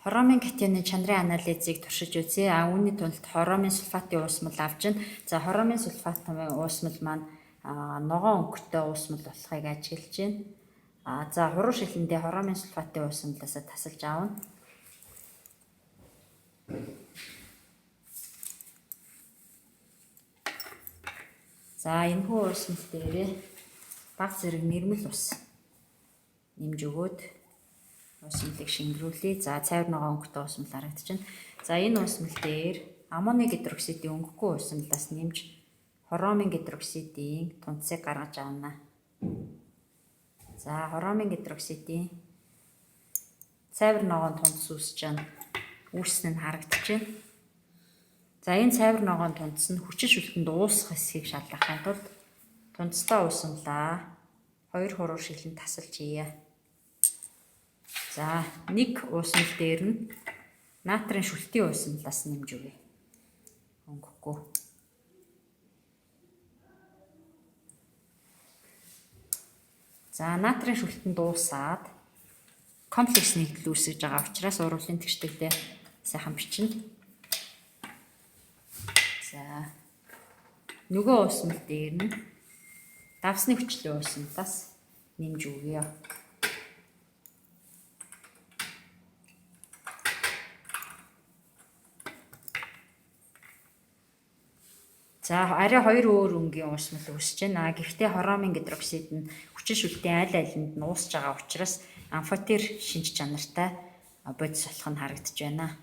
Хромын катионы чанарын анализыг туршиж үзье. А үүний тулд хромын сульфатын уусмал авч байна. За, хромын сульфатын уусмал маань ногоон өнгөтэй уусмал болохыг ажиглаж байна. За, хуруу шилэндээ хромын сульфатын уусмалаас тасалж авна. За, энэхүү уусмал дээрээ баг зэрэг нэрмэл ус нэмж өгөөд уусмалыг шингэрүүлье. За, цайвар ногоон өнгөтэй уусмал харагдчихна. За, энэ уусмал дээр аммоны гидроксидын өнгөгүй уусмалаас нэмж хромын гидроксидын тунцыг гаргаж авна. За, хромын гидроксидын цайвар ногоон тунц үүсэж байна. Үүснэ нь харагдчихэв. За, энэ цайвар ногоон тунц нь хүчин шүлтэнд уусах хэсгийг шалгахын тулд тунцтай уусамлаа 2 хуруу шилэн тасалж хийе. За, нэг уусмал дээр нь натрийн шүлтийн уусмалаас нэмж өгье. Өнгөхгүй. За, натрийн шүлтэн дуусаад комплекс нэгдэл үүсгэж байгаа учраас уруулын тэгштэглээ сайхан бичнэ. За, нөгөө уусмал дээр нь давсны хүчлийн уусмалаас нэмж өгье. За, арай хоёр өөр өнгийн уусмал үүсэж байна. Гэхдээ хромын гидроксид нь хүчин шүлтийн аль алинд нь уусж байгаа учраас амфотер шинж чанартай бодис болох нь харагдаж байна.